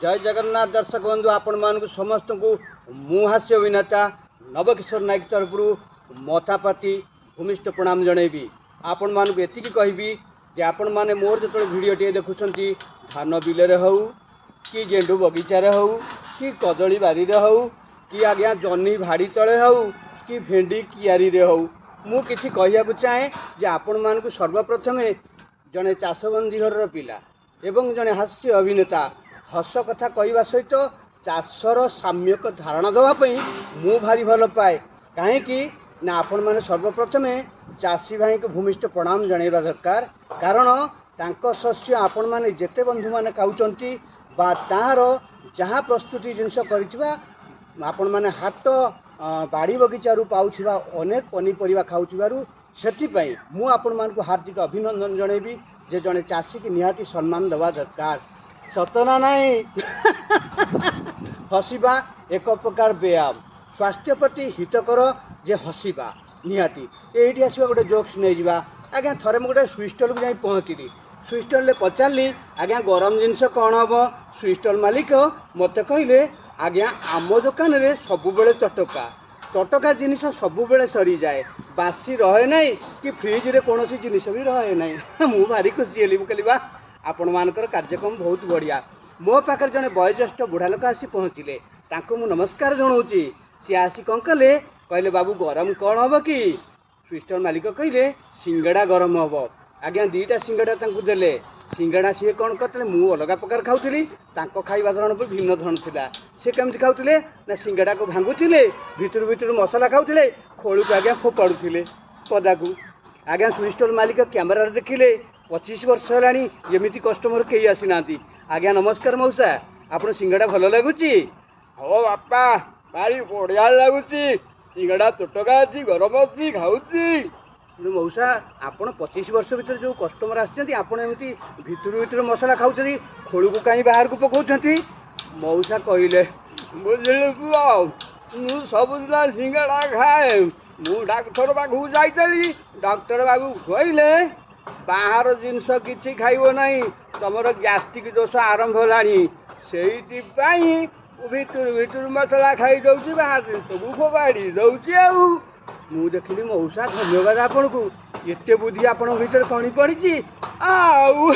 ଜୟ ଜଗନ୍ନାଥ ଦର୍ଶକ ବନ୍ଧୁ, ଆପଣମାନଙ୍କୁ ସମସ୍ତଙ୍କୁ ମୁଁ ହାସ୍ୟ ଅଭିନେତା ନବକିଶୋର ନାୟକ ତରଫରୁ ମଥାପାତି ଭୂମିଷ୍ଠ ପ୍ରଣାମ ଜଣେଇବି। ଆପଣମାନଙ୍କୁ ଏତିକି କହିବି ଯେ ଆପଣମାନେ ମୋର ଯେତେବେଳେ ଭିଡ଼ିଓଟିଏ ଦେଖୁଛନ୍ତି, ଧାନ ବିଲରେ ହେଉ କି ଗେଣ୍ଡୁ ବଗିଚାରେ ହେଉ କି କଦଳୀ ବାରିରେ ହେଉ କି ଆଜ୍ଞା ଜହ୍ନି ଭାଡ଼ି ତଳେ ହେଉ କି ଭେଣ୍ଡି କିଆରୀରେ ହେଉ, ମୁଁ କିଛି କହିବାକୁ ଚାହେଁ ଯେ ଆପଣମାନଙ୍କୁ ସର୍ବପ୍ରଥମେ ଜଣେ ଚାଷବନ୍ଦୀ ଘରର ପିଲା ଏବଂ ଜଣେ ହାସ୍ୟ ଅଭିନେତା ହସ କଥା କହିବା ସହିତ ଚାଷର ସାମ୍ୟକ ଧାରଣା ଦେବା ପାଇଁ ମୁଁ ଭାରି ଭଲ ପାଏ। କାହିଁକି ନା ଆପଣମାନେ ସର୍ବପ୍ରଥମେ ଚାଷୀ ଭାଇଙ୍କୁ ଭୂମିଷ୍ଠ ପ୍ରଣାମ ଜଣାଇବା ଦରକାର, କାରଣ ତାଙ୍କ ଶସ୍ୟ ଆପଣମାନେ ଯେତେ ବନ୍ଧୁମାନେ ଖାଉଛନ୍ତି ବା ତାହାର ଯାହା ପ୍ରସ୍ତୁତି ଜିନିଷ କରିଥିବା ଆପଣମାନେ ହାଟ ବାଡ଼ି ବଗିଚାରୁ ପାଉଥିବା ଅନେକ ପନିପରିବା ଖାଉଥିବାରୁ, ସେଥିପାଇଁ ମୁଁ ଆପଣମାନଙ୍କୁ ହାର୍ଦ୍ଦିକ ଅଭିନନ୍ଦନ ଜଣେଇବି ଯେ ଜଣେ ଚାଷୀକି ନିହାତି ସମ୍ମାନ ଦେବା ଦରକାର। ସତ ନା ନାହିଁ? ହସିବା ଏକ ପ୍ରକାର ବ୍ୟାୟାମ, ସ୍ୱାସ୍ଥ୍ୟ ପ୍ରତି ହିତକର ଯେ ହସିବା ନିହାତି। ଏଇଠି ଆସିବା, ଗୋଟେ ଜୋକ୍ସ ନେଇଯିବା। ଆଜ୍ଞା, ଥରେ ମୁଁ ଗୋଟେ ସୁଇଟ୍ ଷ୍ଟଲ୍କୁ ଯାଇ ପହଞ୍ଚିଲି। ସୁଇଟ୍ ଷ୍ଟଲ୍ରେ ପଚାରିଲି, "ଆଜ୍ଞା, ଗରମ ଜିନିଷ କ'ଣ ହେବ?" ସୁଇଟ୍ ଷ୍ଟଲ୍ ମାଲିକ ମୋତେ କହିଲେ, "ଆଜ୍ଞା, ଆମ ଦୋକାନରେ ସବୁବେଳେ ତଟକା ତଟକା ଜିନିଷ ସବୁବେଳେ ସରିଯାଏ, ବାସି ରହେ ନାହିଁ କି ଫ୍ରିଜରେ କୌଣସି ଜିନିଷ ବି ରହେ ନାହିଁ।" ମୁଁ ଭାରି ଖୁସି ହେଲି। ମୁଁ କହିଲି, "ବା, ଆପଣମାନଙ୍କର କାର୍ଯ୍ୟକ୍ରମ ବହୁତ ବଢ଼ିଆ।" ମୋ ପାଖରେ ଜଣେ ବୟୋଜ୍ୟେଷ୍ଠ ବୁଢ଼ା ଲୋକ ଆସି ପହଞ୍ଚିଲେ। ତାଙ୍କୁ ମୁଁ ନମସ୍କାର ଜଣାଉଛି। ସିଏ ଆସି କ'ଣ କଲେ? କହିଲେ, "ବାବୁ, ଗରମ କ'ଣ ହେବ କି?" ସୁଇଟ୍ ଷ୍ଟଲ୍ ମାଲିକ କହିଲେ, "ସିଙ୍ଗଡ଼ା ଗରମ ହେବ।" ଆଜ୍ଞା, 2ଟା ସିଙ୍ଗଡ଼ା ତାଙ୍କୁ ଦେଲେ। ସିଙ୍ଗଡ଼ା ସିଏ କ'ଣ କରିଥିଲେ? ମୁଁ ଅଲଗା ପ୍ରକାର ଖାଉଥିଲି, ତାଙ୍କ ଖାଇବା ଧରଣ ବି ଭିନ୍ନ ଧରଣ ଥିଲା। ସେ କେମିତି ଖାଉଥିଲେ ନା ସିଙ୍ଗଡ଼ାକୁ ଭାଙ୍ଗୁଥିଲେ, ଭିତରୁ ଭିତରୁ ମସଲା ଖାଉଥିଲେ, ଖୋଳକୁ ଆଜ୍ଞା ଫୋପାଡ଼ୁଥିଲେ ପଦାକୁ। ଆଜ୍ଞା, ସୁଇଟ୍ ଷ୍ଟଲ୍ ମାଲିକ କ୍ୟାମେରାରେ ଦେଖିଲେ, 25 ବର୍ଷ ହେଲାଣି ଏମିତି କଷ୍ଟମର କେହି ଆସିନାହାନ୍ତି। "ଆଜ୍ଞା ନମସ୍କାର ମଉସା, ଆପଣ ସିଙ୍ଗଡ଼ା ଭଲ ଲାଗୁଛି?" ହଉ ବାପା, ଭାରି ବଢ଼ିଆ ଲାଗୁଛି। ସିଙ୍ଗଡ଼ା ତଟକା ଅଛି, ଗରମ ଅଛି, ଖାଉଛି। କିନ୍ତୁ ମଉସା, ଆପଣ 25 ବର୍ଷ ଭିତରେ ଯେଉଁ କଷ୍ଟମର ଆସିଛନ୍ତି, ଆପଣ ଏମିତି ଭିତରୁ ଭିତରୁ ମସଲା ଖାଉଛନ୍ତି, ଖୋଳକୁ କାହିଁ ବାହାରକୁ ପକାଉଛନ୍ତି? ମଉସା କହିଲେ, ବୁଝିଲୁ ପୁଅ, ମୁଁ ସବୁଦିନ ସିଙ୍ଗଡ଼ା ଖାଏ। ମୁଁ ଡାକ୍ତର ପାଖକୁ ଯାଇଥିଲି। ଡାକ୍ତର ବାବୁ କହିଲେ, ବାହାର ଜିନିଷ କିଛି ଖାଇବ ନାହିଁ, ତମର ଗ୍ୟାଷ୍ଟ୍ରିକ୍ ଦୋଷ ଆରମ୍ଭ ହେଲାଣି। ସେଇଥିପାଇଁ ମୁଁ ଭିତରୁ ଭିତରୁ ମସଲା ଖାଇଦେଉଛି, ବାହାର ଜିନିଷକୁ ଫୋପାଡ଼ି ଦେଉଛି। ଆଉ ମୁଁ ଦେଖିଲି, ମଉସା, ଧନ୍ୟବାଦ ଆପଣଙ୍କୁ, ଏତେ ବୁଦ୍ଧି ଆପଣଙ୍କ ଭିତରେ କଣି ପଡ଼ିଛି। ଆଉ